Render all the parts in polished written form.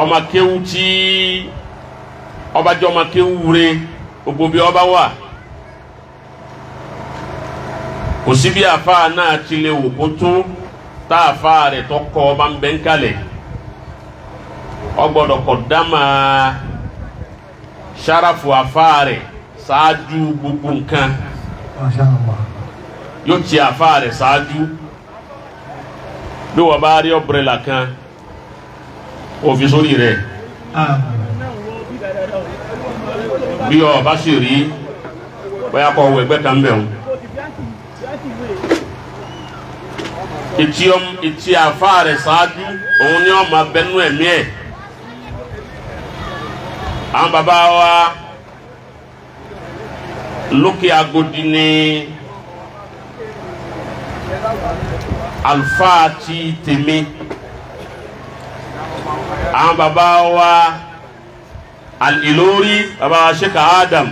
Ọmọ kéwú tí ọba jẹ́ ọmọ kéwú re, gbogbo bí ọba wà, kò sí bí àfáà náà ti lè wò kó tó tá àfáà rẹ̀ tó kọ́ ọba ń bẹ́ ń kalẹ̀, ọgbọ́dọ̀ kọ̀ dáma sarafu àfáà rẹ̀ ṣáájú gbogbo nǹkan. Masha Allah. Yóò ti àfáà rẹ̀ ṣáájú. Bí wọ́n bá rí umbrella kan, ó fi sórí rẹ̀. Àmín. Bí ọ bá sì rí, bóyá kọ́ wọ ẹgbẹ́ kan bẹ̀ wọ́n. Etí àfáà rẹ̀ ṣáájú, òun ni wọ́n máa bẹnu ẹ̀mí ẹ̀. Àwọn bàbá wa lókè Agodi ní àlùfáà ti tèmi, àwọn bàbá wa Al-Ilori, bàbá wa Sheikh Adam,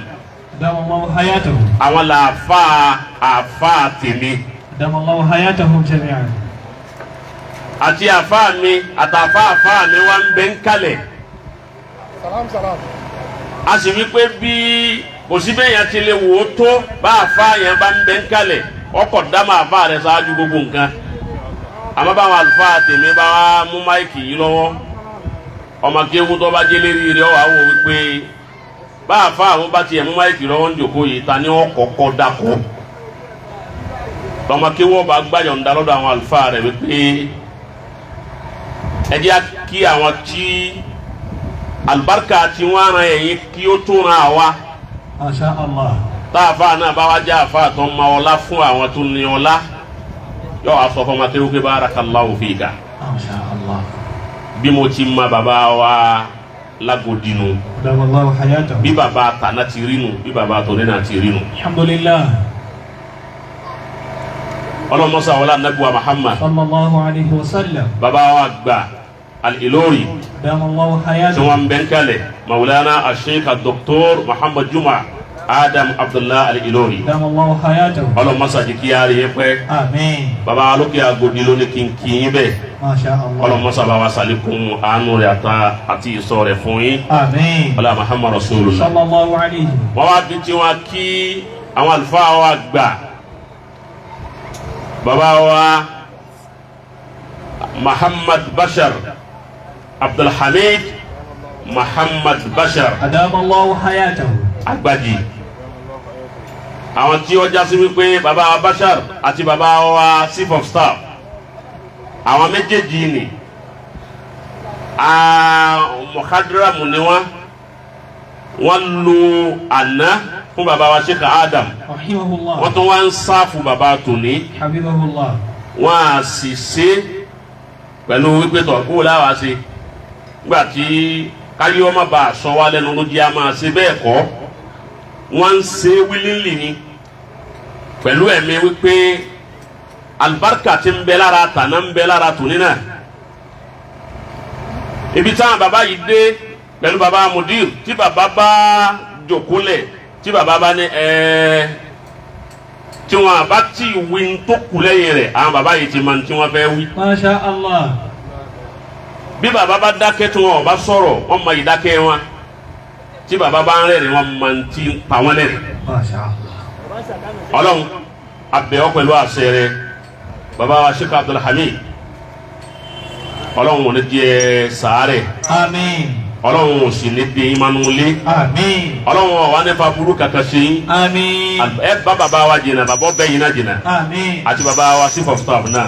أدام الله حياته. àwọn làáfáà àfáà tèmi. أدام الله حياتهم جميعا. Àti àfáà mi àtàfáà àfáà mi wá ń bẹ ń kalẹ̀. A sì wí pé bí kò sí bẹ́ẹ̀ yẹn ti lè wò ó tó, bá àfáà yẹn bá ń bẹ ń kalẹ̀, ọkọ̀ dáma àfáà rẹ̀ ṣáájú gbogbo nǹkan. Àmọ́ báwọn àlùfáà tèmi bá wá mú mic yìí lọ́wọ́, ọmọ kéwú tó bá jẹ́ lérí rẹ̀, wà wò wípé bá àfáà àwọn bá tiẹ̀ mú mic lọ́wọ́ ń jòkó yìí, ta ni wọ́n kọ́kọ́ dákọ́? Tọmọ kéwú ọba gbàyọ̀ǹda lọ́dọ̀ àwọn àlùfáà rẹ̀ wípé ẹ jẹ́ kí àwọn tí alibarika tí wọ́n ran ẹ̀yìn kí ó tún ran àwa. Masha Allah. Tá àfáà náà bá wá jẹ́ àfáà tó ma ọlá fún àwọn tó ní ọlá, yóò wá sọ fọmọ kéwú pé barakallahu fika. Masha Allah. Bí mo ti ma bàbá wa lágòdì nu. أدام الله حياته. Bí bàbá tàná ti rí nu, bí bàbá tòní náà ti rí nu. الحمد لله. Ọlọmọsá wọlé anabiwa Muhammad. صلى الله عليه وسلم. Bàbá wa gbà Al-Ilori, أدام الله tí حياته. wọn bẹ ń kalẹ̀, Maulana Asheikh Dr. Muhammad Juma Adam Abdullah Al-Ilori. أدام الله حياته. Ọlọmọsá jẹ́ kí á rí yẹn pẹ́. آمين. Bàbá alókè Agodi ló ní kí n kí yín bẹ́ẹ̀. ما شاء الله. Ọlọmọsá bá wa sàlékún àánú rẹ̀ àti ìṣọ́ rẹ̀ fún yín. آمين. Ọlá Muhammad Rasulullah. صلى الله عليه. Wọ́n wá fi tí wọn kí àwọn àlùfáà wa gbà, bàbá wa Muhammad Bashar Abdulhamid Muhammad Bashar. أدام الله حياته. Agbaji, àwọn tí ó já sí wípé bàbá wa Bashar àti bàbá wa chief of staff, àwọn méjèèjì ni mọ̀kádìrámù ni wọ́n lo àná fún bàbá wa Sheikh Adam. رحمه الله. Wọ́n tún wá ń sáfù bàbá tòní. حفظه الله. Wọ́n á sì ṣe pẹ̀lú wípé tọ̀ kó láwa ṣe nígbà tí káyé ọmọ bá a sọ wá lẹ́nu ló jẹ́ a máa ṣe bẹ́ẹ̀ kọ́. Wọ́n ń ṣe willingly ni, pẹ̀lú ẹ̀mí wípé alibarika ti ń bẹ lára tàná ń bẹ lára tòní náà. Ibi táwọn bàbá yìí dé pẹ̀lú bàbá mudir, tí bàbá bá jòkólẹ̀, tí bàbá bá ní ẹ̀ẹ́, tí wọn bá tí wí ń tó kù lẹ́yìn rẹ̀, àwọn bàbá yìí ti máa ń tí wọ́n fẹ́ wí. ما شاء الله. Bí bàbá bá dákẹ́, tí wọn ò bá sọ̀rọ̀, wọ́n mọ ìdákẹ́ wọn. Tí bàbá bá ń rẹ́rìn, wọ́n máa ń ti pa wọ́n lẹ́rìn. ما شاء الله. Ọlọ́run abẹ́ ọ pẹ̀lú àṣẹ rẹ. Bàbá wa Sheikh Abdulhamid, Ọlọ́run ò ní jẹ́ sàárẹ̀. آمين. Ọlọ́run ò sì ní dé ìmanulé. آمين. Ọlọ́run ò wá nípa burú kankan ṣe yín. آمين. Ẹ bá bàbá wa jìnnà, bàbá ọbẹ̀ yìí náà jìnnà. آمين. Àti bàbá wa chief of staff náà.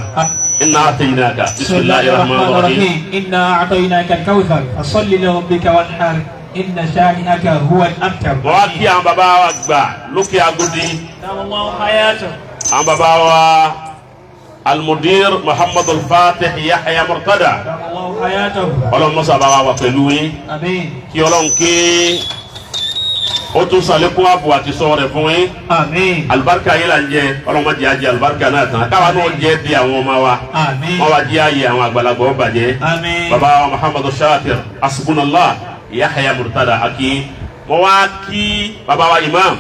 Inna ataynaka. بسم الله الرحمن الرحيم. إنا أعطيناك الكوثر فصل لربك وانحر إن شانئك هو الأبتر. Wọ́n wá kí àwọn bàbá wa gbà lókè Agodi. أدام الله حياته. Àwọn bàbá wa Almudir Muhammad Al-Fatih Yahya Murtada. أدام الله حياته. Ọlọ́run mọ́sá bá wa wà pẹ̀lú yín. آمين. Kí Ọlọ́run kí ó tún sàlékún ààbò àti sọ rẹ̀ fún yín. آمين. Alibarika yìí là ń jẹ, Ọlọ́run má jẹ́ àjẹ alibarika náà tán, káwa náà jẹ́ di àwọn ọmọ wa. آمين. Wọ́n wá jẹ́ àyè àwọn àgbàlagbà ó bàjẹ́. آمين. Baba wa Muhammadu Shakir Asubunallah Yahya Murtada aki mo wá kí baba wa imam,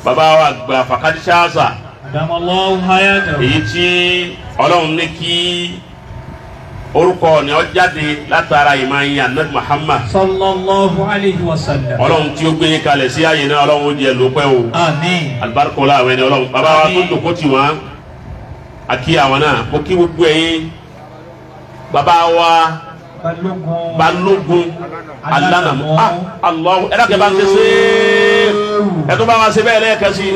baba wa gba Fakadi Shaza. أدام الله حياته. Èyí tí Ọlọ́run ní kí orúkọ ni ó jáde látara ìmọ̀ yín anabi Muhammad. Sallallahu alayhi wa sallam. Ọlọ́run tí ó gbé yín kalẹ̀ sí ààyè náà, Ọlọ́run ó jẹ́ lópẹ́ o. Àmín. Alibarika la àwọn ẹni Ọlọ́run bàbá wa tó dòkó tì wọ́n, àkí àwọn náà. Mo kí gbogbo ẹ̀yin bàbá wa. Balógun. Balógun alánàmú, ah, Allahu, ẹ dákẹ́ bá ń ṣe ṣe ẹ tó bá wa ṣe bẹ́ẹ̀ lẹ́ẹ̀kan sí,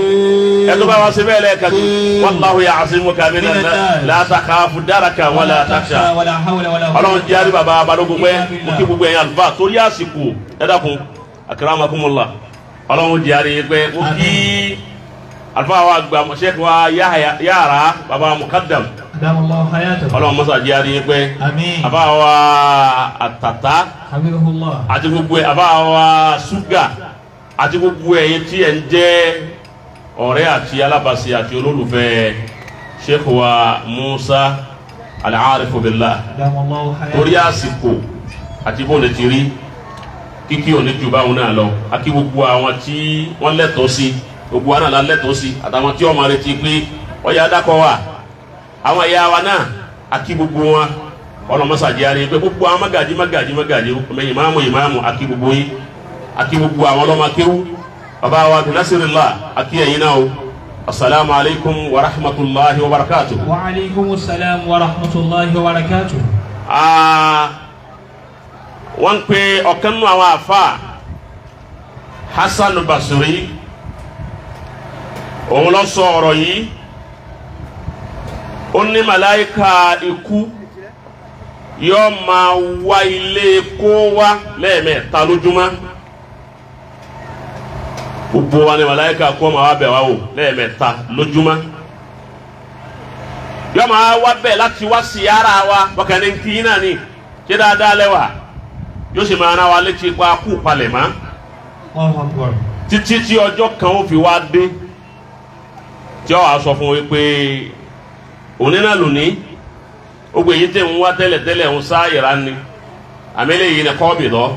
ẹ tó bá wa ṣe bẹ́ẹ̀ lẹ́ẹ̀kan sí. Wallahu ya'simuka minan nas la takhafu daraka wala takhsha. Wala hawla wala quwwata. Ọlọ́run jẹ́ àrí bàbá balógun pẹ́. Mo kí gbogbo ẹ̀yin àlùfáà torí àsìkò, ẹ dákun, akramakumullah. Ọlọ́run jẹ́ àrí pẹ́. Mo kí àlùfáà wa gbà, Sheikh wa Yahya bàbá mukaddam. Adamallahu hayatahu. Ọlọ́run mọ́sá jẹ́ àrí pẹ́. Àmín. Àbá wa àtàtà Habibullah. àti gbogbo ẹ̀, àbá wa ṣúgà àti gbogbo ẹ̀yin tí ẹ̀ ń jẹ́ ọ̀rẹ́ àti alábàṣe àti olólùfẹ́ Sheikh wa Musa Al-Arifu Billah. Adamallahu hayatahu. Torí àsìkò àti bóun ti rí, kíkí òní ju báwọn náà lọ. Akí gbogbo àwọn tí wọ́n lẹ́tọ̀ọ́ sí, gbogbo wa náà la lẹ́tọ̀ọ́ sí, àtàwọn tí wọ́n máa retí pé ọ̀yà dákọ̀ wà, àwọn ẹ̀yà wa náà, akí gbogbo wọn. Ọlọmọsàjì arí pé gbogbo àwọn magají magají magají ọmọ ìmáàmù ìmáàmù, akí gbogbo yín, akí gbogbo àwọn ọlọ́mọ akéwú, bàbá wa binasirillah, akí ẹ̀yin náà o. Asalaamu alaykum wa rahmatulahi wa barakatuh. Wa alaykum salam wa rahmatullahi wa barakatuh. Wọ́n ń pe ọ̀kan nínú àwọn àfa, Hasan Basri, òun ló sọ ọ̀rọ̀ yìí. Ó ní màláìka ikú yóò máa wá ilé kó wá lẹ́ẹ̀mẹ́ta lójúmọ́. Gbogbo wa ni màláìka kó máa wá bẹ̀ wá wò lẹ́ẹ̀mẹ́ta lójúmọ́. Yóò máa wá bẹ̀ láti wá sí ara wa bọ́kàn ní kí náà ni ṣé dáadáa lẹ́wà, yóò sì máa rán wa létí pa kú palẹ̀ mọ́. Allahu akbar. Títí tí ọjọ́ kan ó fi wá dé tí ó wàá sọ fún wa pé òní náà lónìí, gbogbo èyí tẹ̀ ń wá tẹ́lẹ̀tẹ́lẹ̀ ń sá ìra ni, àmì eléyìí ni kọ́ọ̀bì lọ.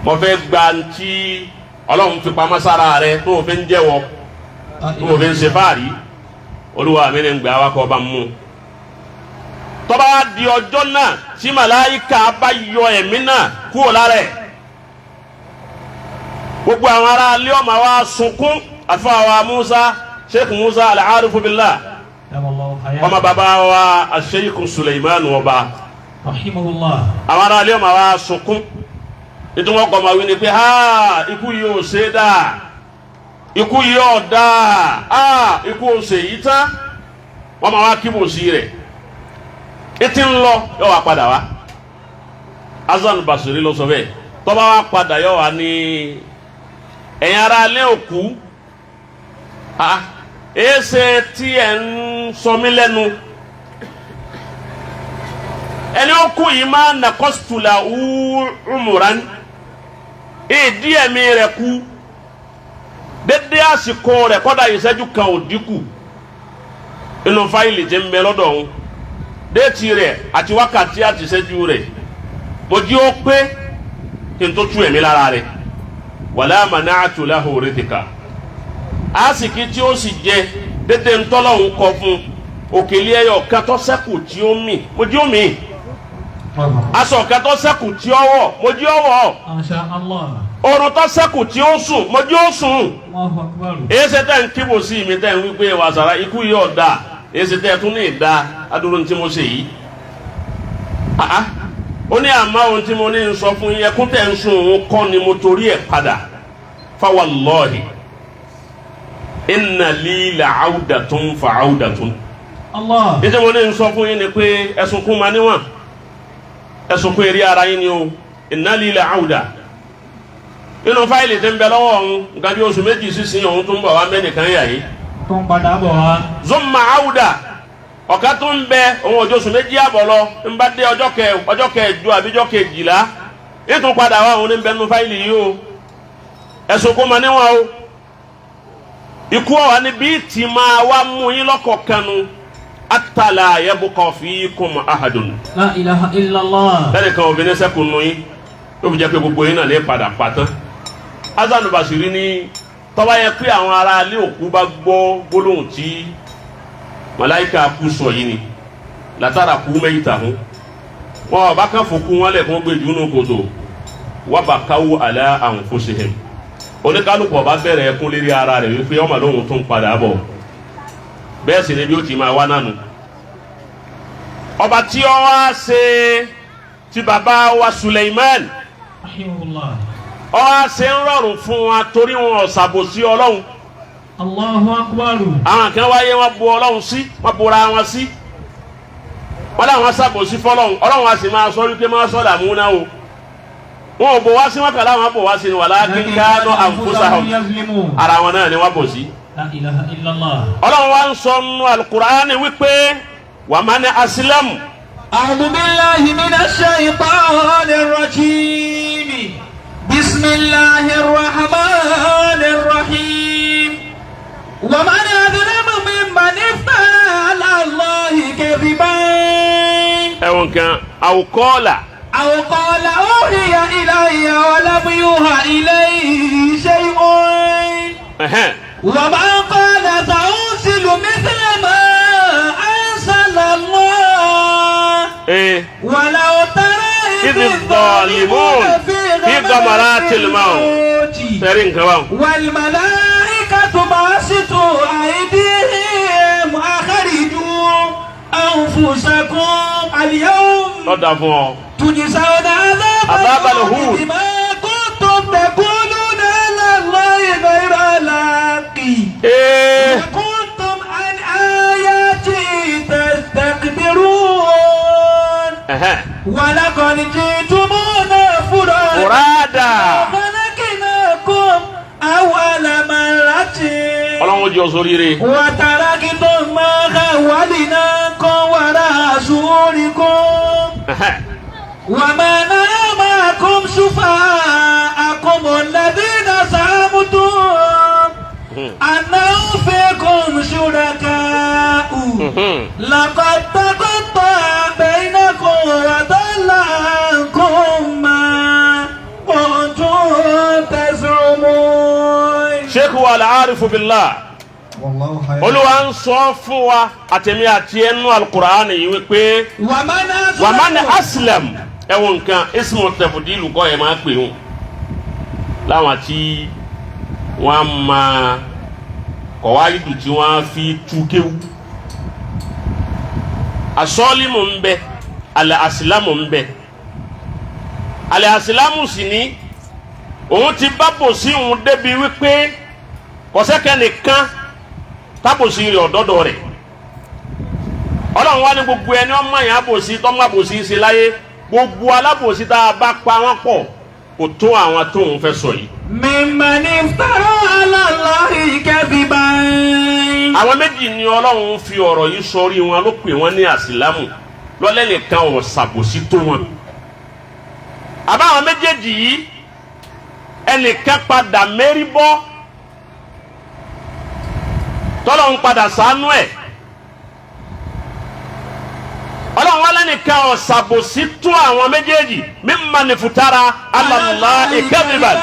Mo fẹ́ gba ntí Ọlọ́run fi pamọ́ sára rẹ tó o fi ń jẹ́wọ́, tó o fi ń ṣe fáàrí. Olúwa mi ni ń gbà wá kọ́ ọba mú. Tó bá di ọjọ́ náà tí màláyíkà bá yọ ẹ̀mí náà kúrò lára ẹ̀, gbogbo àwọn ará ilé ọmọ wa sunkún. Àfọwọ́ Musa, Sheikh Musa Al-Arifu Billah, Adamallahu hayatahu. ọmọ bàbá wa Sheikh Suleiman ọba, Rahimahullah. àwọn ará ilé ọmọ wa sunkún. Nítorí wọn kọ́ ọmọ wí ni pé ha, ikú yìí ò ṣe é dáa, ikú yìí ò dáa, ha, ikú ò ṣe yìí tán. Wọ́n máa wá kíbò sí rẹ̀ ètí ń lọ, yóò wá padà wá. Hasan Basiri ló sọ bẹ́ẹ̀. Tó bá wá padà, yóò wá ní ẹ̀yin ará ilé òkú, ha, èsè tí ẹ̀ ń sọ mí lẹ́nu, ẹni ó kú yìí máa nàkọ́sùtùlà umuran, ìdí ẹ̀mí rẹ̀ kú dédé àsìkò rẹ̀, kọ́dà ìṣẹ́jú kan ò dínkù inú fáìlì tí ń bẹ lọ́dọ̀ òun, date rẹ̀ àti wákàtí àti ìṣẹ́jú rẹ̀, mo jí ó pé kí n tó tú ẹ̀mí lára rẹ̀. Wala mana'tu lahu rizqa, àsìkí tí ó sì jẹ dédé ntọ́lọ́hún kọ fún òkèlè ẹyọ kẹtọ́ sẹ́kù tí ó mì, mo jí ó mì. Aṣọ kẹtọ́ sẹ́kù tí ó wọ̀, mo jí ó wọ̀. Masha Allah. Oorun tó sẹ́kù tí ó sùn, mo jí ó sùn. Allahu akbar. Èyí tẹ́ ń kíbo sí mi, tẹ́ ń wí pé wàsàrà ikú yìí ọ̀dà, èyí tẹ́ tún ní ìdá adúró tí mo ṣe yìí. Ah, ó ní àmọ́ ohun tí mo ní ń sọ fún yín, ẹkún tẹ́ ń sun òun kọ́ ni mo torí ẹ̀ padà. Fawallahi inna li la'awdatun fa'awdatun. Allah. Ní tí mo ní ń sọ fún yín ni pé ẹ̀sùn kún ma níwọ̀n, ẹ̀sùn kún eré ara yín ni o. Inna li la'awda, inú fáìlì tí ń bẹ lọ́wọ́ òun, nǹkan bí oṣù 2 sísìn, òun tún bọ̀ wá mẹ́nìkan yà yìí. Tó ń padà bọ̀ wá. Zumma awuda, ọ̀ká tó ń bẹ òun ọjọ́ oṣù 2.5 lọ, ń bá dé ọjọ́ kẹjọ àbíjọ́ kejìlá, ètò padà wá, òun ní bẹ nínú fáìlì yìí o. Ẹ̀sùn kó ma níwọ̀n o. Ikú ọ̀wá ni bí tí máa wá mú yín lọ́kọ̀ọ̀kanu, atala yabqa fikum ahadun. La ilaha illallah. Lẹ́nìkan obìnrin sẹ́kùn nù yín, yóò fi jẹ́ pé gbogbo yín náà lè padà pàtán. Hasan Basiri ní tọ́ba yẹ pé àwọn ará ilé òkú bá gbọ́ gbólóhùn tí Màláíkà kú sọ yìí ni látara kú mẹ́yìí tà hún wọn ọba kan fòkú wọn lẹ̀ kó gbé jùnú kòtò wabakawu ala anfusihim. Oníkálukú ọba bẹ̀rẹ̀ ẹkún lérí ara rẹ̀ wípé ọmọ lóhun tó ń padà bọ̀. Bẹ́ẹ̀ sì ni bí ó ti máa wá nánu. Ọba tí ó wá ṣe ti bàbá wa Suleiman, Rahimahullah. ó wá ṣe ń rọrùn fún wa torí wọn ò ṣàbòsí Ọlọ́run. Allahu akbar. Àwọn kan wáyé, wọn bu Ọlọ́run sí, wọn bora wọn sí, wọn làwọn ṣàbòsí fọ́lọ́run. Ọlọ́run a sì máa sọ wípé máa sọ làmúná o, wọn ò bò wá sí, wọn kà láwọn bò wá sí ni walakin kanu anfusahum yazlimun. Ara wọn náà ni wọn bò sí. La ilaha illallah. Ọlọ́run wa ń sọ nínú Alukur'ani wípé wa man aslamu. أعوذ بالله من الشيطان الرجيم. بسم الله الرحمن الرحيم. ومن أظلم ممن افترى على الله كذبا Ẹ̀wọ̀n kan àwòkọ́ọ̀là. أو قال أوحي إلي ولم يوحى إليه شيء. ومن قال سأرسل مثل ما أرسل الله. ولو ترى إذ الظالمون في غمرات الموت. Sẹ́rí nǹkan báwọn. والملائكة باسطوا أيديهم أخرجوا أنفسكم اليوم Lọ́dà fún ọ. تجزون عذاب عذاب الهون الهون. بما كنتم تقولون على الله غير الحق وكنتم عن آياته تستكبرون. ولقد جئتمونا فرادا Furada. خلقناكم أول مرة. Ọlọ́run jẹ́ sóríire. وتركتم ما خولناكم وراء ظهوركم. وما نرى معكم شفعاءكم الذين زعمتم أنهم فيكم شركاء. لقد تقطع بينكم وضل عنكم ما كنتم تزعمون. Sheikh wa al-arifu billah. Wallahu hayy. Olúwa ń sọ fún wa àtẹ̀mí àti ẹnu Alukur'ani yìí wípé ومن wa man أظلم aslam. Ẹ̀wọ̀n nǹkan ismu tafdilu kọ́ ẹ̀ máa pè wọ́n láwọn tí wọ́n máa kọ̀wáìdù tí wọ́n fi tú kéwú. Asọ́límù ń bẹ, alẹ́ asilamu ń bẹ. Alẹ́ asilamu sì ní òun ti bá bòsí òun débi wípé kọ̀sẹ́kẹ́ nìkan tábòsí rẹ̀ ọ̀dọ́dọ̀ rẹ̀. Ọlọ́run wá ní gbogbo ẹni ọmọ yẹn àbòsí tọ́mọ àbòsí ṣe láyé, gbogbo alábòsí tá a bá pa wọ́n pọ̀ kò tó àwọn tóun fẹ́ sọ yìí. ممن افترى على الله كذبا. Àwọn méjì ni Ọlọ́run fi ọ̀rọ̀ yìí sọrí wọn, ló pè wọ́n ní àsìlámù lọ́lẹ́ nìkan ò ṣàbòsí tó wọn. Àbáwọn méjèèjì yìí, ẹnìkan padà mérí bọ́, tọ́lọ́run padà ṣàánú ẹ̀. Ọlọ́run wá lẹ́nìkan ò ṣàbòsí tó àwọn méjèèjì mimman iftara ala Allahi kadhiban,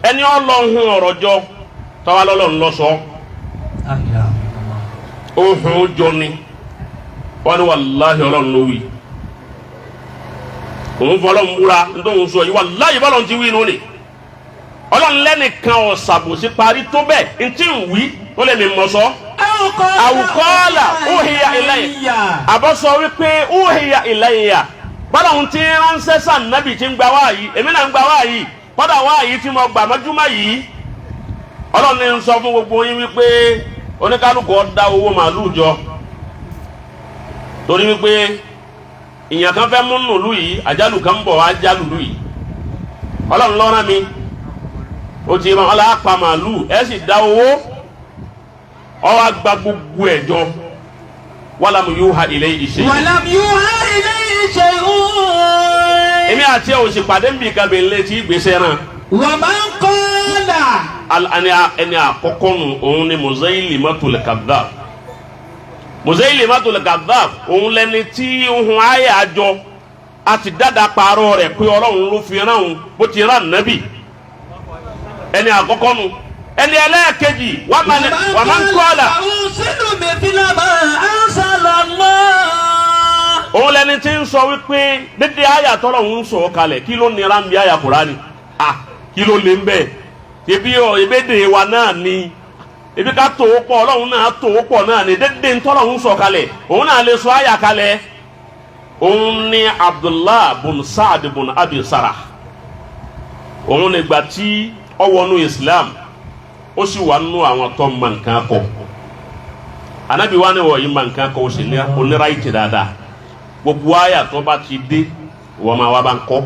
ẹni ọlọ́hun ọ̀rọ̀ jọ tọ́wá lọ́lọ́run lọ sọ. La ilaha illallah. Ohun jọ ni wọn ni wàláhi Ọlọ́run ló wí, òun fọlọ́run múra nítorí sọ yìí, wàláhi bọ́lọ́run ti wí nù ni. Ọlọ́run lẹ́nìkan ọ̀sàbòsí parí tó bẹ́ẹ̀ ntí ń wí ó lè mi mọ̀ sọ. Àwùkọ́ọ̀là uhiya ilayya, àbọ̀sọ wípé uhiya ilayya, bọ́lọ́run ti ránṣẹ́ sànnábì tí ń gba wáyìí, èmi náà ń gba wáyìí, kọ́dà wáyìí tí mo gbà mọ́júmọ́ yìí. Ọlọ́run ní ń sọ fún gbogbo yín wípé oníkálukú ó dá owó màálù jọ, torí wípé ìyàn kan fẹ́ mú nùlú yìí, àjálù kan ń bọ̀ wá jálù lù yìí. Ọlọ́run lọ́rán mi ó ti rán ọlá pa màálù, ẹ sì dá owó. Ó wá gba gbogbo ẹ̀ jọ, walam yuha ilayhi shay. ولم يوحى إليه شيء. Èmi àti ẹ̀ ò sì pàdé nbì kan bẹ̀ létí ìgbésẹ̀ náà. ومن قال Ẹni àkọ́kọ́ nù, òun ni Musaylimatul Kadhdhab. Musaylimatul Kadhdhab, òun lẹni tí ohun ayé àjọ a ti dáadáa pààrọ̀ rẹ̀ pé Ọlọ́run ló fi rán òun bó ti rán nàbì. Ẹni àkọ́kọ́ nù. Ẹni ẹlẹ́ẹ̀kejì wà máa ń kọ́ ọ̀la. Sínú mi fi lábà anzalallah. Òun lẹni tí ń sọ wípé dédé àyà tọ́lọ̀ ń sọ kalẹ̀, kí ló nira ń bí àyà Kùránì? À, kí ló lè ń bẹ̀? Ebi ọ ebédè wa náà ni, ebi ká tó o pọ̀, Ọlọ́run náà tó o pọ̀ náà ni. Dédé ntọ́lọ̀ ń sọ kalẹ̀, òun náà lè sọ àyà kalẹ̀. Òun ni Abdullah bun Saad bun Abi Sarah. Òun ni gbà tí ó wọnú Islam, ó sì wà nínú àwọn tó mọ nǹkan kọ. Anabi wa ni wọ̀ yìí mọ nǹkan kọ, ó sì ní oníráìtì dáadáa. Gbogbo àyà tó bá ti dé, wọ́n máa wá bá ń kọ́.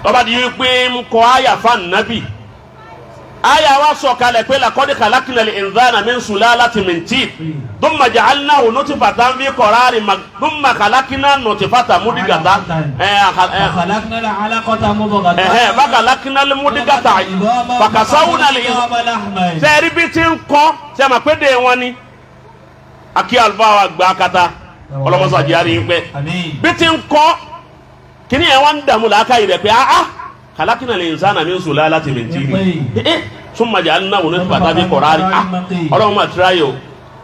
Tó bá di wípé ń kọ́ àyà fún anabi, àyà wa sọ̀kalẹ̀ pé laqad khalaqnal insana min sulalatin min tin thumma ja'alnahu nutfatan fi qararin thumma khalaqna nutfata mudghatan فخلقنا العلقة مضغة. Fakhalaqnal mudghata fakasawna العظام لحما. Sẹ́ẹ̀rí bí ti ń kọ́ sẹ́ẹ̀ pé dé wọn ni akí àlùfáà wa gba akata ọlọ́mọsàdì àrí yín pẹ́. Àmín. Bí ti ń kọ́ kíní yẹn wá ń dààmú làákàyè rẹ̀ pé ah, khalaqna al-insana min sulalatin min tin summa ja'alnahu nutfatan fi qararin. Ah, Ọlọ́run máa tíra yìí o.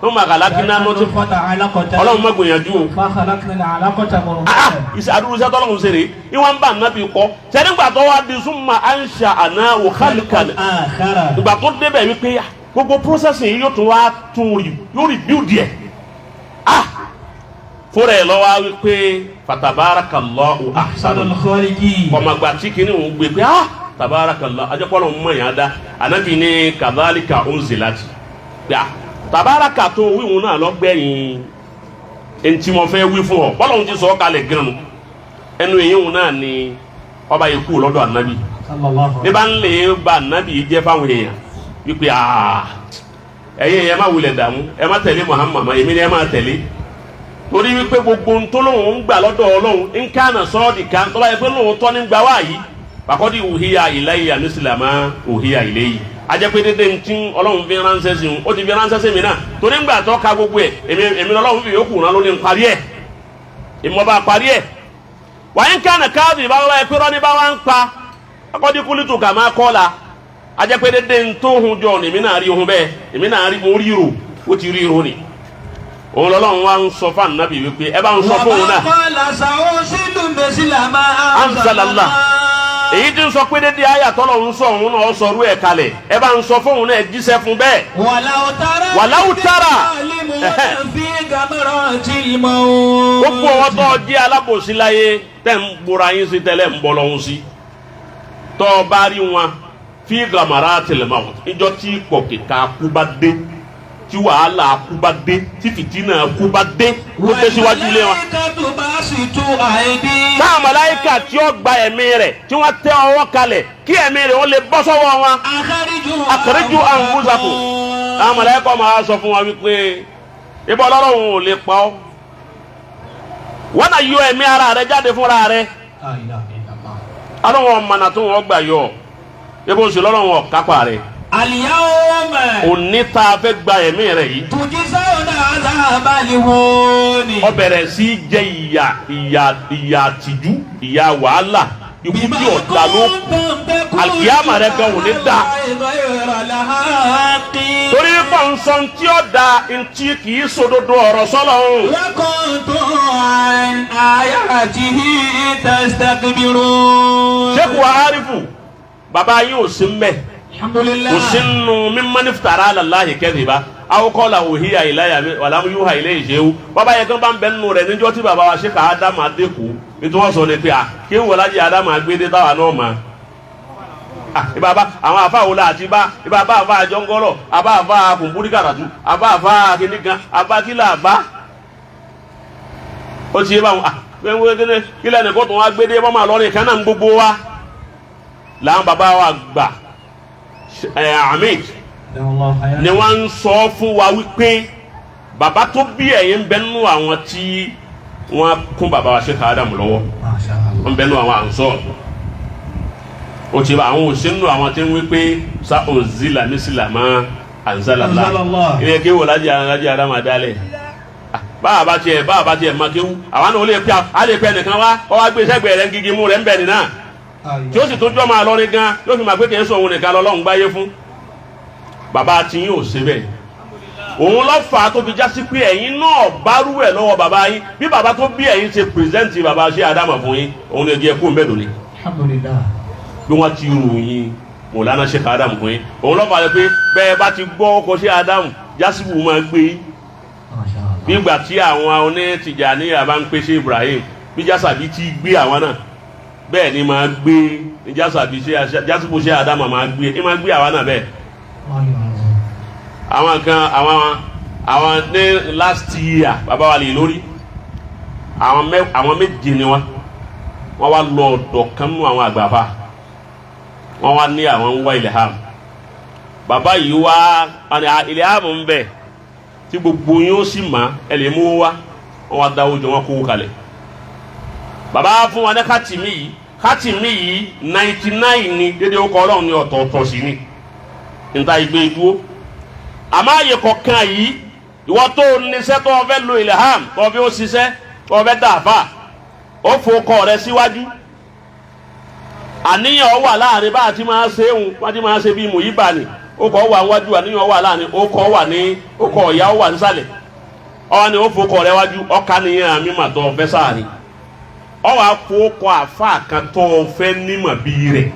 Thumma khalaqna nutfata نطفة علقة. Ọlọ́run máa gbìyànjú o. فخلقنا العلقة مضغة. Ah, iṣẹ́ àdúró iṣẹ́ tọ́lọ́run ṣe rè é, ìwọ̀n ń bá nàbí kọ́ sẹ́ni gbà tó wá di summa ansha'nahu khalqan آخر. Ìgbà tó débẹ̀ wípé gbogbo processing yìí yóò tún wá tún rí, yóò rí build yẹ. Ah, fúnra ẹ̀ lọ́wọ́ wípé fatabarakallahu أحسن ahsanul الخالقين. Kọ̀mọ̀gbà tí kìíní òun gbé pé ah, tabarakallah, ajẹ́pọ̀lọ́ mọ̀ yẹn dá. Anabi ní kadhalika unzilat, pé ah, tabaraka tó wíwùn náà lọ́gbẹ̀yìn eŋti mo fẹ́ wí fún ọ, bọ́lá òun ti sọ ọ́ kalẹ̀ gan-an. Ẹnu èyí òun náà ni ọba yìí kú lọ́dọ̀ anabi صلى الله ní عليه bá ń lè ba anabi yìí jẹ́ fáwọn èèyàn wípé aa, ẹ̀yin ẹ má wulẹ̀ dààmú, ẹ má tẹ̀lé Muhammad mọ́, èmi ni ẹ má tẹ̀lé, torí wípé gbogbo ntọ́lọ́hún ń gbà lọ́dọ̀ Ọlọ́hun nkánà sọ́ọ̀dì kan tọ́lá yẹ pé lóòótọ́ ní gbà wá yìí bàkọ́dí uhiya ilayya mísìlámà uhiya ilayhi, ajẹ́ pé dédé ntí Ọlọ́hun fi ránṣẹ́ sí un, ó ti fi ránṣẹ́ sí mi náà, torí ńgbà tó ka gbogbo ẹ̀, èmi lọ́lọ́hun fi yòókù rán lóní parí ẹ̀, ìmọ̀ bá parí ẹ̀. Wàá nkánà káàdì bá wá pé rọ́ní bá wá ń pa akọ́dí kúlítù kà máa kọ́ la, ajẹ́ pé dédé ntòhun jọ ní èmi náà rí ohun bẹ́ẹ̀, èmi náà rí, mo rí ro, ó ti rí ro ni. Òun lọ́lọ́run wá ń sọ fún ànábì wípé ẹ bá ń sọ fún òun náà. وقال سأرسل مثل ما أنزل الله. Èyí tí ń sọ pé dédé àyà tọ́lọ̀ ń sọ, òun náà sọ rú ẹ̀ kalẹ̀, ẹ bá ń sọ fún òun náà, ẹ jíṣẹ́ fún bẹ́ẹ̀. ولو ترى ولو ترى. الظالمون في غمرات الموت. Gbogbo ọwọ́ tó jẹ́ alábòsí láyé tẹ́ ń bora yín sí, tẹ́lẹ̀ ń bọ́ lọ́hún sí, tọ́ ọ bá rí wọn fi gamaratil maut, ìjọ tí pọ̀ kíkà kú bá dé, tí wàhálà kú bá dé, tí fìtínà kú bá dé, ó dé síwájú ilé wọn. والملائكة باسطوا أيديهم. Táwọn màláíkà tí ó gba ẹ̀mí rẹ̀, tí wọ́n tẹ ọwọ́ kalẹ̀ kí ẹ̀mí rẹ̀ ó lè bọ́ sọ́wọ́ wọn. أخرجوا أخرجوا أنفسكم. Táwọn màláíkà máa sọ fún wọn wípé ibà Ọlọ́run ò lè pa ọ́, wọ́n náà yọ ẹ̀mí ara rẹ̀ jáde fúnra rẹ̀. لا إله إلا الله. Ọlọ́run ọ̀mọ̀nà tó wọ́n gbà yọ ibo oṣù lọ́lọ́run ọ̀kápá rẹ̀. اليوم Òní tá a fẹ́ gba ẹ̀mí rẹ̀ yìí, تجزون عذاب الهون. ó bẹ̀rẹ̀ sí í jẹ ìyà, ìyà, ìyà àtìjú, ìyà wàhálà, ikú tí ò dá ló Àlùkìyámà rẹ̀ gan ò ní dá. غير الحق. Torí pọ̀ ń sọ ntí ó da, ntí kì í sòdodo ọ̀rọ̀ sọ́lọ́run. وكنتم عن آياته تستكبرون. Sẹ́kù Àrífù, bàbá yín ò sí mbẹ́. الحمد لله. Kò sí nù mimman iftara ala Allahi kadhiba aw qala uhiya ilayya walam yuha ilayhi shay'un. Bàbá yẹn kan bá ń bẹ nínú rẹ̀ níjọ́ tí bàbá wa ṣe ká Ádámù adékù, nítorí wọ́n sọ ni pé à kí wọ́n lájẹ Ádámù agbédé táwa náà mọ̀. Ìbá bá àwọn àfa wò la àti bá ìbá bá àfa àjọngọlọ, àbá àfa kùnbúrí kàràtú, àbá àfa kìnìkan, àbá kìlà, àbá ó ti yé báwọn. Wẹ́n kílẹ̀ nìkan tó wá gbédé bọ́ máa lọ́rin kan náà ń gbogbo wa làwọn bàbá wa gbà ẹ Ahmed ni wọ́n ń sọ fún wa wípé bàbá tó bí ẹ̀yin ń bẹ nínú àwọn tí wọ́n kún bàbá wa Sheikh Adam lọ́wọ́, wọ́n bẹ nínú àwọn ànsọ́ o ti bá àwọn òsín nínú àwọn tí ń wí pé sa ònzìlà mísìlámà anzalala. Anzalallah. Ilé kéwò lájẹ alájẹ Adam adálẹ̀ báwa bá tiẹ̀ máa kéwù, àwọn náà ó lè pẹ́, a lè pẹ́ nìkan wá ọ wá gbé sẹ́gbẹ̀ẹ́ rẹ̀ ń gigi mú rẹ̀ ń bẹ̀ nìyà, tí ó sì tún jọ́ máa lọ́rin gan, yóò fi máa pé kì í sọ òun nìkan lọ́lọ́run gbáyé fún. Bàbá tí yín ò ṣe bẹ́ẹ̀. Òun ló fà á tó fi já sí pé ẹ̀yin náà bárú ẹ̀ lọ́wọ́ bàbá yín. Bí bàbá tó bí ẹ̀yin ṣe present bàbá ṣe Ádámà fún yín, òun lè jẹ́ kó mẹ́lòó ni. Alhamdulillah. Bí wọ́n ti ròyìn Mọ̀lánà Sheikh Ádámù fún yín, òun ló fà á pé bẹ́ẹ̀ bá ti gbọ́ ọkọ̀ ṣe Ádámù, jásíbù máa gbé yín. Masha Allah. Nígbà tí àwọn onítìjàníyà bá ń pè ṣe Ibrahim, bí jásàbí ti gbé àwọn náà, bẹ́ẹ̀ ni máa gbé ní jásàbí ṣe jásíbù ṣe Ádámù máa gbé ní máa gbé àwọn náà bẹ́ẹ̀. Wallahi azim. Àwọn kan àwọn ní last year, bàbá wa lè lórí àwọn méje ni wọn wá lọ ọ̀dọ̀ kan nú àwọn àgbàfà. Wọn wá ní àwọn ń wá ilham. Bàbá yìí wá wọn ní ilham ń bẹ tí gbogbo yín ó sì mà, ẹ lè mú wá. Wọn wá dáwọ́ jọ, wọn kó kalẹ̀. Bàbá fún wa ní kátìmí yìí, kátìmí yìí 99 ni dédé ó kọ Ọlọ́run ní ọ̀tọ̀ọ̀tọ̀ sí ni níta ìgbé dúró. Àmọ́ àyè kọ̀ọ̀kan yìí, ìwọ tó o níṣẹ́ tó o fẹ́ lo ilham, tó o fẹ́ ó ṣiṣẹ́, tó o fẹ́ dàáfà, ó fòkọ rẹ síwájú. Àníyàn wà láàrin bá a ti máa ṣe é hun, bá a ti máa ṣe bí mùyíbà ni. Ó kọ́ wà wájú, àníyàn wà láàrin, ó kọ́ wà ní, ó kọ́ ọ̀yá ó wà nísàlẹ̀. Ọwọ́ ni ó fòkọ rẹ wájú, ọ̀ka nìyẹn àmì mà tó o fẹ́ sáàrin. Ọwọ́ àfọwọ́kọ àfa kan tó o fẹ́ nímọ̀ bí rẹ̀,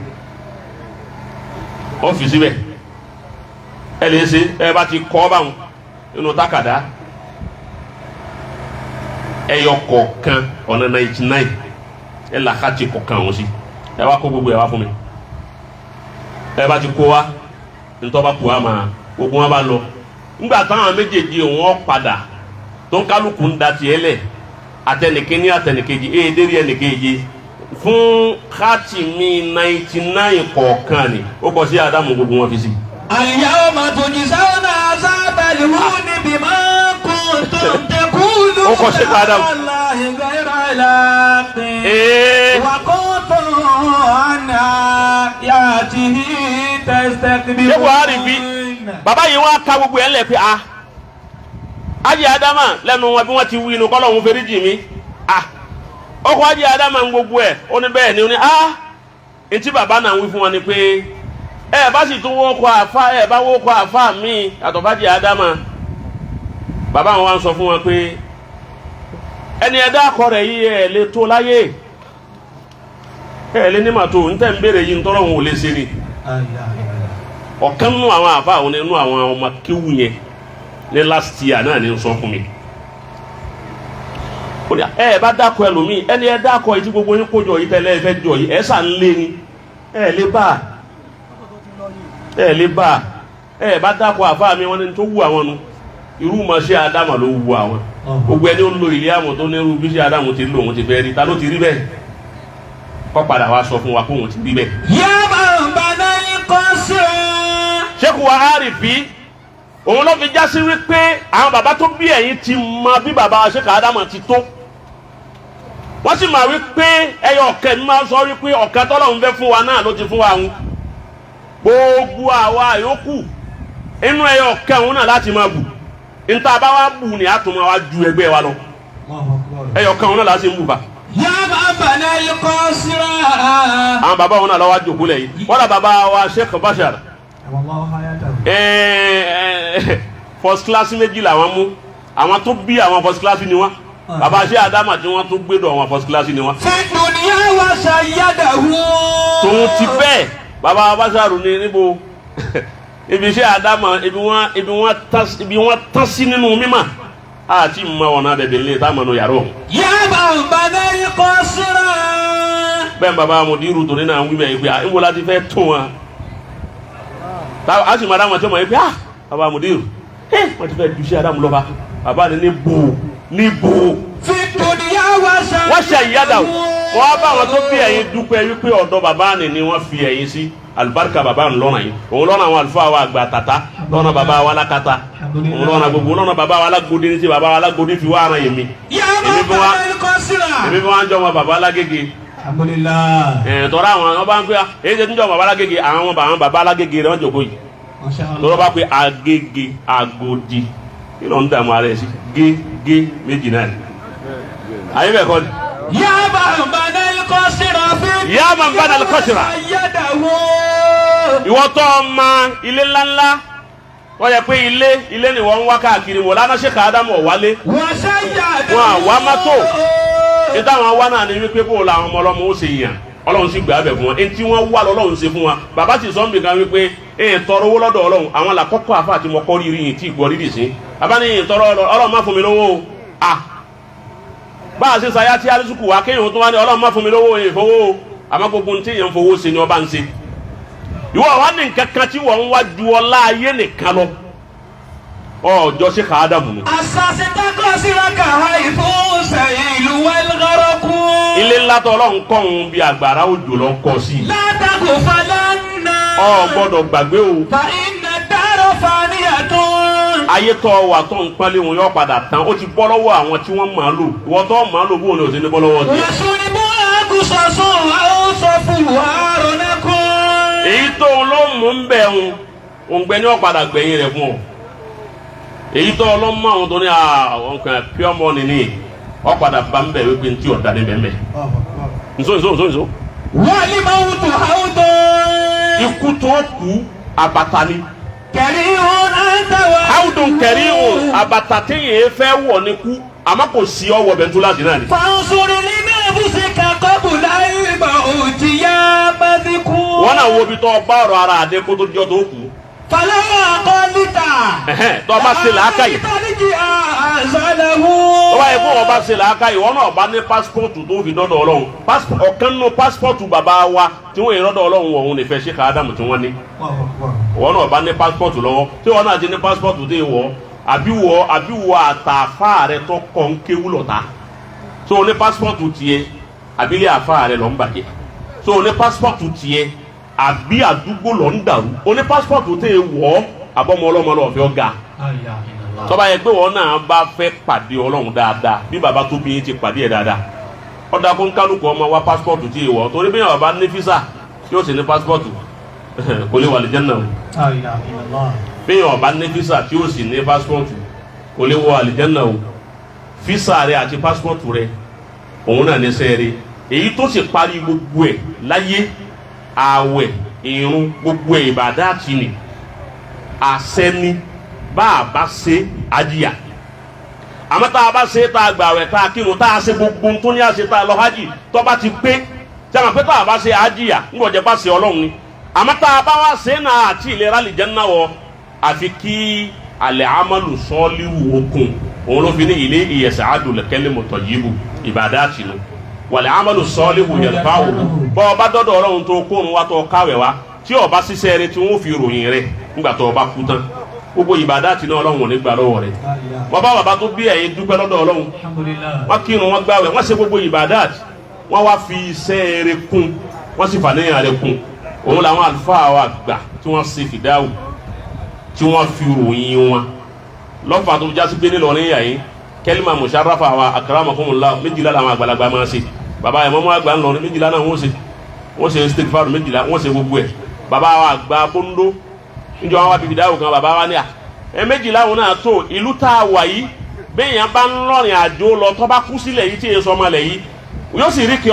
ó fi síbẹ̀. Ẹ lè ṣe ẹ bá ti kọ́ báwọn nínú tákàdá ẹyọ kọ̀ọ̀kan ọ̀nà 99, ẹ làkàtì kọ̀ọ̀kan ọ̀hún sí. Ẹ wá kó gbogbo ẹ wá fún mi. Ẹ bá ti kó wa, ntọ́ bá kú wa máa gbogbo wọn bá lọ. Ńgbà táwọn méjèèjì wọn padà tó ń kálukú ń da tiẹ̀ lẹ̀, àtẹnìkíní àtẹnìkejì ee dérí ẹnìkejì fún kátìmí 99 kọ̀ọ̀kan ni ó kọ sí Ádámù, gbogbo wọn fi sí. اليوم تجزون عذاب الهون بما كنتم تقولون Ó kọ sí Ádámù. على الله غير الحق وكنتم عن آياته تستكبرون. Ṣé Buhari bí bàbá yìí wá ka gbogbo ẹ̀ ńlẹ̀ pé a Ájì Ádámà lẹ́nu wọn bí wọ́n ti wí inú kọ́lọ́hún feríjì mi. A ọkọ̀ Ájì Ádámà ń gbogbo ẹ̀, ó ní bẹ́ẹ̀ ni. Ó ní a etí bàbá náà wí fún wọn ni pé ẹ bá sì tún wọ́kọ̀ àfa, ẹ bá wọ́kọ̀ àfa mi yàtọ̀ fájì Ádámà. Bàbá wọn wá ń sọ fún wọn pé ẹni ẹ̀dá akọ rẹ̀ yìí, ẹ̀ lè tó láyé, ẹ̀ lè ní màtó ń tẹ̀ ń béèrè yìí, ń tọ́lọ́ òun ò lè ṣe ni. Ọ̀kan nínú àwọn àfa àwọn nínú àwọn ọmọ kéwù yẹn ní last year náà ní sọ fún mi. Ó ní ẹ bá dákọ ẹlòmíì, ẹni ẹ dákọ yìí tí gbogbo yín kójọ yìí tẹ́lẹ̀ ẹ fẹ́ jọ yìí, ẹ sà ń lé ni, ẹ lè bá ẹ lè bá ẹ bá dákọ àfa mi. Wọn ní tó wù àwọn nu, irú ma ṣe Ádámà ló wù àwọn. Gbogbo ẹni ó lo ilé àmọ̀ tó ní irú bí ṣe Ádámù ti lò, òun ti fẹ́ rí. Ta ló ti rí bẹ́ẹ̀ kọ́ padà wá sọ fún wa kó òun ti rí bẹ́ẹ̀. يا من بنى القصر. Ṣékù wa Àrífí, òun ló fi já sí wípé àwọn bàbá tó bí ẹ̀yin ti mọ bí bàbá Ṣékù Ádámù ti tó. Wọ́n sì máa wípé ẹyọ ọ̀kẹ́ mi máa ń sọ wípé ọ̀kẹ́ tọ́lọ́run fẹ́ fún wa náà ló ti fún wa ń gbogbo àwa yòókù inú ẹyọ ọ̀kẹ́ òun náà láti máa bù níta bá wa bù ní àtúmọ̀ wa ju ẹgbẹ́ wa lọ. Ẹyọ ọ̀kẹ́ òun náà láti ń bù bá. يا من بنى القصر. Àwọn bàbá wọn náà lọ́wọ́ àjòkú lẹ̀ yìí wọ́n dà bàbá wa Sheikh Bashar, first class méjì làwọn mú. Àwọn tó bí àwọn first class ni wọn. Bàbá ṣé Ádámà tí wọ́n tún gbé dọ̀ àwọn first class ni wọn. في الدنيا وشيده. Tòun ti bẹ́ẹ̀, bàbá Basharu ní níbo ibi iṣẹ́ Ádámà, ibi wọ́n tán sí nínú mímọ́ àti mọ ọ̀nà bẹ̀bẹ̀ nílé táwọn ọ̀nà yàrá òun. يا من بنى القصر. Bẹ́ẹ̀ bàbá mùdírù tòní náà ń wí bẹ́ẹ̀ pé à ń wo láti fẹ́ tó wọn, a sì máa dáwọn tí wọ́n mọ̀ pé ah, bàbá mùdírù ẹ wọ́n ti fẹ́ ju iṣẹ́ Ádámù lọ́ba. Bàbá ni níbo níbo. في الدنيا وشيده. Wọ́n ṣe ìyáda o, wọ́n á bá àwọn tó bí ẹ̀yin dúpẹ́ wípé ọ̀dọ̀ bàbá ni wọ́n fi ẹ̀yin sí. Alibarika bàbá ń lọ́nà yìí, òun lọ́nà àwọn àlùfáà wa àgbà tàtà, lọ́nà bàbá wa lákàtà, òun lọ́nà gbogbo lọ́nà bàbá wa alágòdì ní ti bàbá wa alágòdì fi wá ara yèmí. يا من بنى القصر. Èmi fi wá ń jọ wọn bàbá alágége. Alhamdulillah. Ẹ̀ tọ́ra àwọn ọba ń pè é èyí ṣe ń jọ bàbá alágége. Àwọn bàbá alágége rẹ̀ wọ́n jòkó yìí. Masha Allah. Tọ́lọ́ bá pé agége agodi, kí ló ń dààmú ara ẹ̀ sí gé gé méjì náà ni àyè bẹ́ẹ̀ kọ́ ni. يا من بنى القصر في يا من بنى القصر. وشيده. Ìwọ tó o ma ilé ńláńlá. Wọ́n yẹ pé ilé ilé ni wọ́n ń wá káàkiri wò lánàá Sheikh Ádámù ọ̀wálé. وشيدوا. Wọn àwa mọ́tò. Níta àwọn wá náà ni wípé bó làwọn ọmọ ọlọ́mọ ó ṣe yàn, Ọlọ́run sì gbà bẹ̀ fún wọn. Etí wọn wà lọ́lọ́run ṣe fún wa. Bàbá sì sọ nbìkan wípé ẹ̀ tọrọ owó lọ́dọ̀ Ọlọ́run. Àwọn làkọ́kọ́ àfa àti mọ́kọ́ rírì yìí tí ìgbọ́ rírì sí. Bàbá ní ẹ̀ tọrọ Ọlọ́run má fún mi lówó o. À bá a ṣe ṣayá tí alísùkù wá kéèyàn tó wá ní Ọlọ́run má fún mi lówó yìí fowó o. Àmọ́ gbogbo ní téèyàn fowó ṣe ni ọba ń ṣe. Ìwọ wa ní nǹkan kan tí wọ́n ń wá ju ọlá ayé nìkan lọ. Ọjọ́ Sheikh Ádámù nù. أسستك حيث سيل والغرق. Ilé ńlá tó Ọlọ́run kọ́ òun bí àgbàrá òjò lọ kọ́ sí i. لا تغفلن. Ọ gbọ́dọ̀ gbàgbé o. فإن الدار فانية. Ayé tó wà tó ń pọ́nlé wọn yóò padà tán. Ó ti bọ́ lọ́wọ́ àwọn tí wọ́n máa lò. Ìwọ tó máa lò, bóun ni ò sí ní bọ́ lọ́wọ́ tiẹ̀. وشربها قصص أو صفوها رنق. Èyí tó ń ló mú ń bẹ̀ ń òǹgbẹ ní ọ̀padà gbẹ̀yìn rẹ̀ fún ọ. Èyí tó ló mú àwọn tó ní àwọn kan pure money ní ọ̀padà bá ń bẹ̀ wípé ntí ọ̀dà ní bẹ́ẹ̀ bẹ́ẹ̀. Nso nso nso nso. والموت حوض. Ikú tó kú àbàtà ni. كريه أنت. Áwùdùn kẹrí o, àbàtà téèyàn fẹ́ wọ̀ ni kú, àmọ́ kò sí ọwọ́ bẹ̀ntú láti náà ni. فانصر لنفسك قبل الموت يا مذكور. Wọ́n náà wo ibi tó bá ọ̀rọ̀ ara àdé kó tó jọ́ tó kú. فلو أقلت. Ẹ̀hẹ́n, tó bá ṣe làákàyè. Tó bá yẹ kó wọn bá ṣe làákàyè, wọn náà bá ní pásítọ̀tù tó fi dọ́dọ̀ Ọlọ́run. Ọ̀kan nínú pásítọ̀tù bàbá wa tí wọ́n yẹ dọ́dọ̀ Ọlọ́run ọ̀hún nífẹ̀ẹ́ Sheikh Ádámù tí wọ́n ní. Wọn náà bá ní pásítọ̀tù lọ́wọ́ tí wọn náà ti ní pásítọ̀tù tó yẹ wọ́ àbí wọ́ àtàfà rẹ tó kọ́ ń kéwú lọ́ta. Tó o ní pásítọ̀tù tiẹ̀ àbílẹ̀ àfà rẹ lọ́ ń bàjẹ́. Tó o ní pásítọ̀tù tiẹ̀ àbí àdúgbò lọ́ ń dàrú. O ní pásítọ̀tù tó yẹ wọ́ àbọ̀mọ ọlọ́mọ lọ́ọ́ fi ọ́ ga. Tọ́ba yẹ pé wọn náà bá fẹ́ pàdé Ọlọ́run dáadáa bí baba tó bí yín ti pàdé ẹ̀ dáadáa, ọ̀dà kó ń kálukú ọmọ wa pásítọ̀tù tí ì wọ̀, torí bí yàrá bá ní físà tí ó sì ní pásítọ̀tù, kò lè wà lè jẹ́ náà o. Bí yàrá bá ní físà tí ó sì ní pásítọ̀tù, kò lè wọ àlìjánnà o. Físà rẹ àti pásítọ̀tù rẹ òun náà ní sẹ́ẹ̀rẹ́. Èyí tó sì parí gbogbo ẹ̀ láyé, ààwẹ̀, ìrun, gbogbo ẹ̀ ìbàdá àti nì àṣẹ ni. Bá a bá ṣe àjìyà, àmọ́ tá a bá ṣe, tá a gbààwẹ̀, tá a kírun, tá a ṣe gbogbo tó ní àṣẹ, tá a lọ hajj, tó bá ti pé tí a mọ̀ pé tá a bá ṣe àjìyà ń gbọ́dọ̀ jẹ́ bá ṣe Ọlọ́run ni. Àmọ́ tá a bá wá ṣe náà àti ìlera àlìjánnà wọ, àfi kí alẹ́ amalu sọ́ọ́líwù okun. Òun ló fi ní ilé ìyẹ̀sẹ̀ àdùlẹ̀kẹ́lẹ́ mọ̀tọ̀ yìí bù ìbàdá àtìnú wàlẹ̀ amalu sọ́ọ́líwù yẹ̀lfà wò. Bọ́ ọba dọ́dọ̀ Ọlọ́run tó kóorun wa tó káwẹ̀ wa tí ọba ṣiṣẹ́ rẹ tí wọ́n fi ròyìn rẹ nígbà tó ọba kú tán, gbogbo ìbàdá àtìnú Ọlọ́run ò ní gbà lọ́wọ́ rẹ. Bàbá bàbá tó bí ẹ̀yin dúpẹ́ lọ́dọ̀ Ọlọ́run. Wọ́n kírun, wọ́n gbàwẹ̀, wọ́n ṣe gbogbo ìbàdá, wọ́n wá fi iṣẹ́ rẹ kún, wọ́n sì fàníyàn rẹ kún. Òun làwọn àlùfáà wa gbà tí wọ́n ṣe fìdáwù tí wọ́n fi ròyìn wọn lọ́fà tó jásí pé nílọrin yà yín kẹ́límà musharrafa wa akramakumullah 12 làwọn àgbàlagbà máa ṣe. Bàbá yẹn mọ́mọ́ àgbà ńlọrin 12 náà wọ́n ṣe, wọ́n ṣe istighfar 12, wọ́n ṣe gbogbo ẹ̀. Bàbá wa àgbà bóńdó níjọ wọn wá bíbí dáwò kan, bàbá wa ní à ẹ 12 wọn náà tó ìlú tá a wà yìí. Bẹ́ẹ̀ yẹn bá ń lọ́rìn àjò lọ, tó bá kú sílẹ̀ yìí tí èso ọmọ lẹ̀ yìí yóò sì rí kí